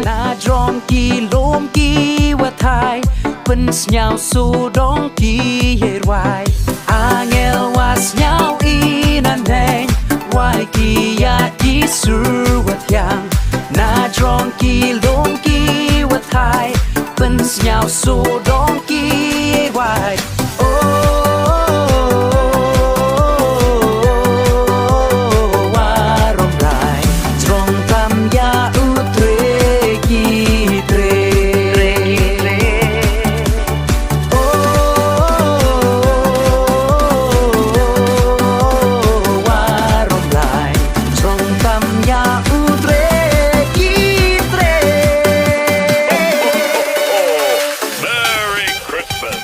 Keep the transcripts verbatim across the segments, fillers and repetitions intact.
Na jrong ki lum ki wathai, pynsngew sudong ki rwai. Angel wa sngew i na neng, wai ki ya ki sur wa thiang. Na jrong ki lum ki wathai, pynsngew sudong ki wai. Oh, wa rom lai, jrong tam ya u tre ki tre. Oh, wa rom lai, jrong tam ya u tre ki tre. Merry Christmas.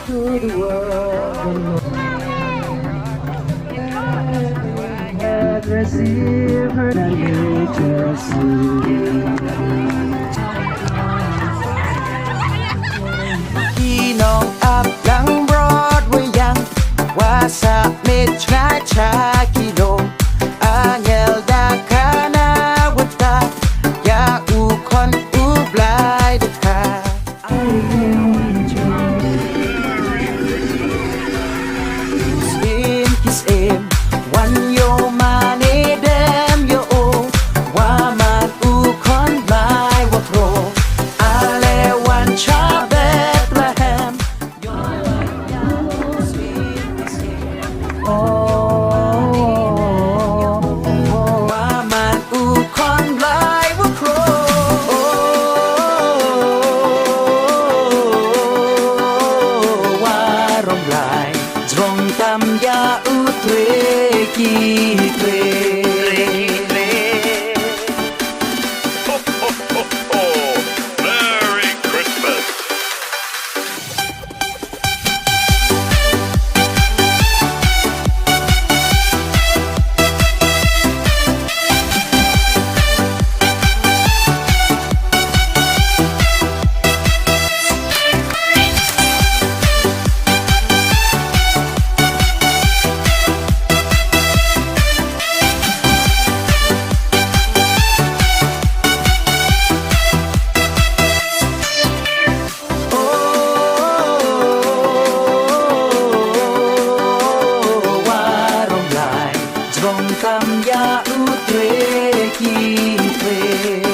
To the world, the Lord had received her nature. Ki nong ap lang Broadway yang, wa sa mit ngai cha ki dong. Angel da kana wata, ya u khon u Blai da ka. Syiem ki syiem, wan ïoh mane dem ïoh, wa man u khon Blai wa khro, ale wan cha Bethlehem. Wa man u khon Blai wa khro. Wa rom Blai, jrong tam ya u tre ki tre. Merry Christmas. Wa rom Blai, jrong tam ya u tre ki tre.